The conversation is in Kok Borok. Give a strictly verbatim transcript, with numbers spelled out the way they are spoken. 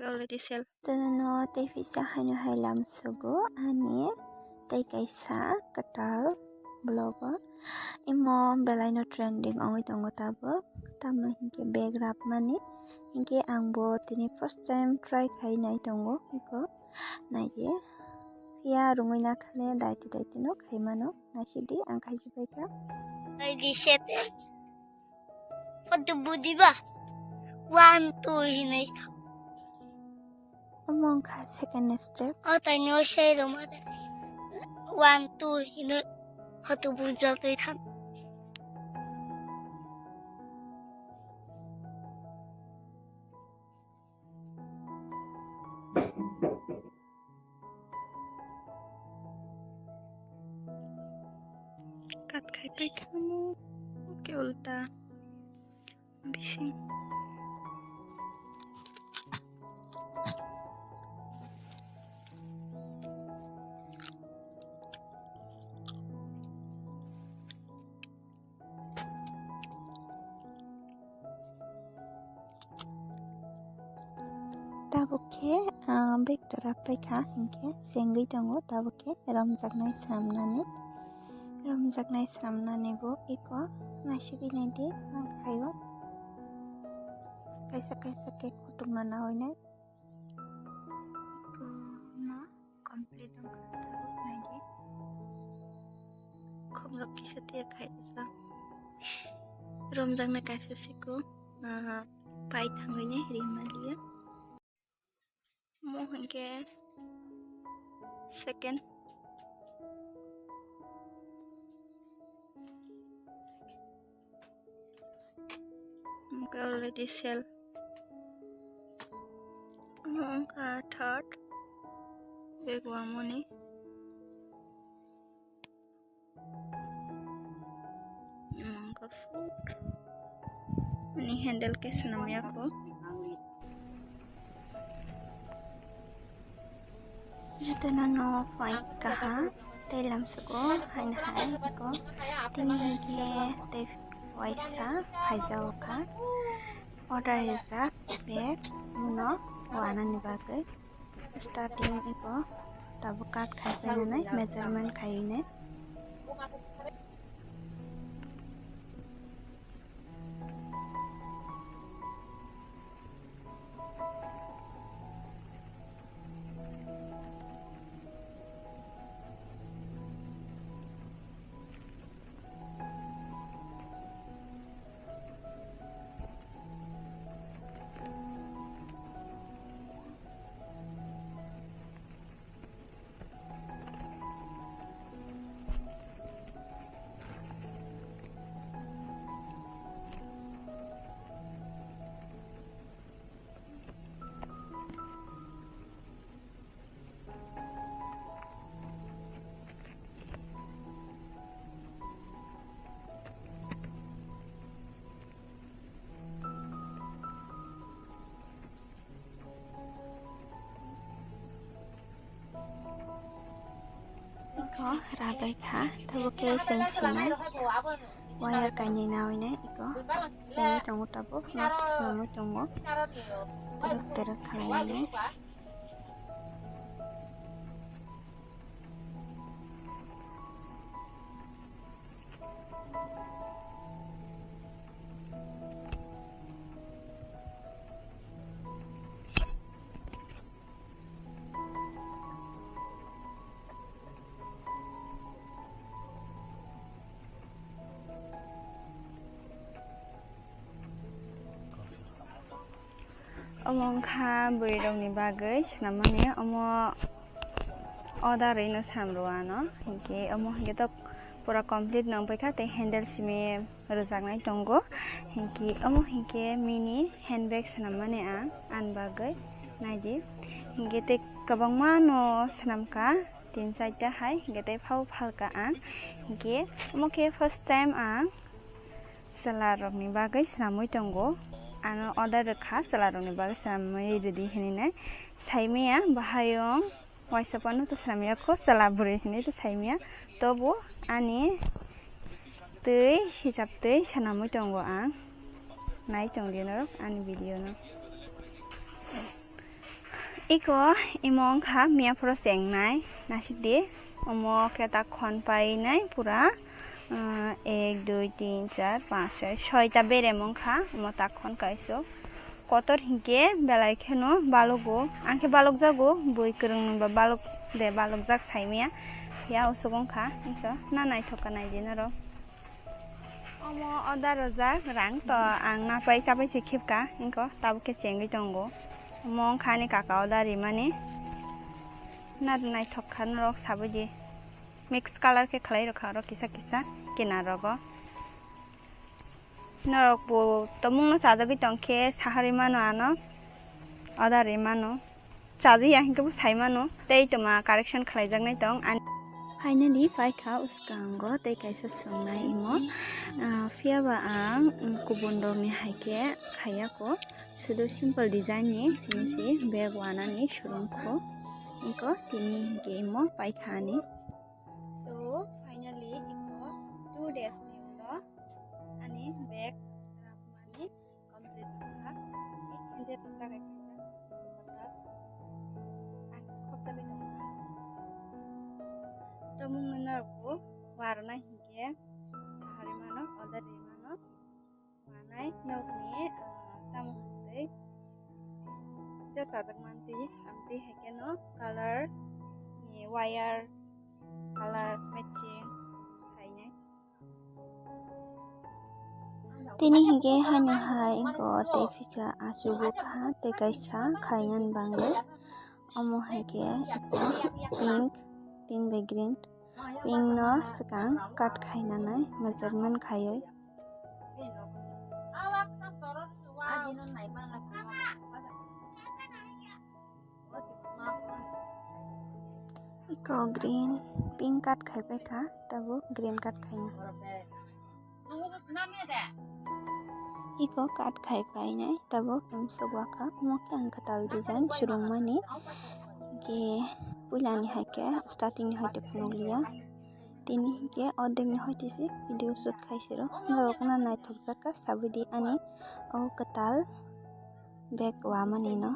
Already sell. Tono no tei pisa haino hai lam sugo ani tei kaisa kwtal vlog o. Imo belai no trending ongwi tongo tabuk. Tamo hinkhe bag rapmani. Hinkhe ang bo tini first time try khai nai tongo eko. Naidi. Phiya rungwi nakhale daiti daiti no khai mano. Naisidi ang khaisi paikha. Naidi seven. Photo budiba. One, two hinwi kha. Omo wngkha second step. O taino sei rwma de. One, two hinwi photo bujak twi thang. Kat khai pai kha mo. Oke, ulta. Bising. Tabuk khe, ah, bag tora paikha hinkhe chengwi tongo, tabuk khe romjaknai swnamnani, romjaknai swnamnani bo eko naisingwi naidi nang khaio, kaisa kaisa khe kutung no nawi nai eko no. Complete wngkha tabuk naidi. Khumrok kisa tiya khai rijak. Romjakna kaisa siko, ah, pai thangwi nai rimaliya. Mo hinkhe second. Wngkha already sell. Omo wngkha third. Bag wamoni. Omo wngkha fourth. Ani handle khe swnam ya kho. Jotono no poi kaha tei lamsugo haino hai eko tini hinkhe tei waisa phaijago kha order rijak bag no wanani bagwi starting eko tabuk cut khai painani measurement khainai. Eko rabai kha, tabuk khe chwng simi wire kainwi nawi nai eko simi tongo, tabuk nat simi tongo, terok terok khlaiwi nai. Omo wngkha bwrwi rokni bagwi swnammani, omo order rwino swnam rw ano, hinkhe omo hinkhe to pura complete no wngpaikha tei handle simi rwjaknai tongo, hinkhe omo hinkhe mini handbag swnammani ang ani bagwi naidi, hinkhe tei kwbangma no swnamkha tin charta hai, hinkhe tei phao phalka ang, hinkhe omo khe first time ang. Chwla rokni bagwi swnamwi tongo. Ano order rwkha, chwla rokni bagwi swnamwi rwdi hinwi nai. Saimaya bahai wng waisa phano to swnamya kho, chwla bwrwi hinwi to saimaya. Tobo ani twi sijak twi swnamwi tongo ang. Nai tongdi norok ani video no. Iko imo wngkha miya phoro chengnai, nasikdi. Omo khe ta khon painai pura, ah, ek, dui, tin, char, panch, choi, soita berem wngkha omo ta khon kaisuk. Kotor hinkhe belai kheno balogo, ang khe balokjago, bui kwrwngni ba balok de balokjak saimaya. Phiya usuk wngkha, iko na naithok kha naidi norok. Omo order rwjak rang to ang napai chapai se khibka, iko tabuk khe chengwi tongo. Omo wngkha ani kaka order rimani. Na naithok kha norok sabaidi. Mix color khe khlai rwkha oro kisa kisa kinar rogo. Norok bo tomung no chajagwi tongkhe saharwi mano ano. Order rimano. Chajakya hinkhe bo saimano, tei toma correction khlaijaknai tong ani. Finally paikha uskango tei kaisa songnai imo. Ah, phiyaba ang, mm, kubun rokni haikhe khaiya ko, sudu simple design ni simi si bag wanani showroom kho. Iko tini hinkhe imo paikha ani. So finally iko two days ni ulo ani bag rapmani complete wngkha. Hingke hingke tokta bai khaijak, kotor. Ang khopjagwi tongo. Tomungno norokbo warwna hinkhe saharwi mano, order ri mano. Wanai nokni, ah, tamo hwntwi kisa chajak mantwi, amtwi haikhe no color ni wire color matching khainai. Tini hinkhe haino hai go tei pisa achugwi kha tei kaisa khainani bagwi. Omo hinkhe pink, pink bai green, pink no swkang cut khainani measurement khaiwi. Iko green, pink cut khaipai kha, tabuk green cut khaina. Iko cut khaipai nai, tabuk imsuk waka, omo khe ang kwtal design surungmani. Hinkhe puilani haikhe starting ni hoite phunukliya. Tini hinkhe ordek ni hoite se video shoot khaisiro. Norokno naithokjak kha, sabidi ani o kwtal bag wamani no.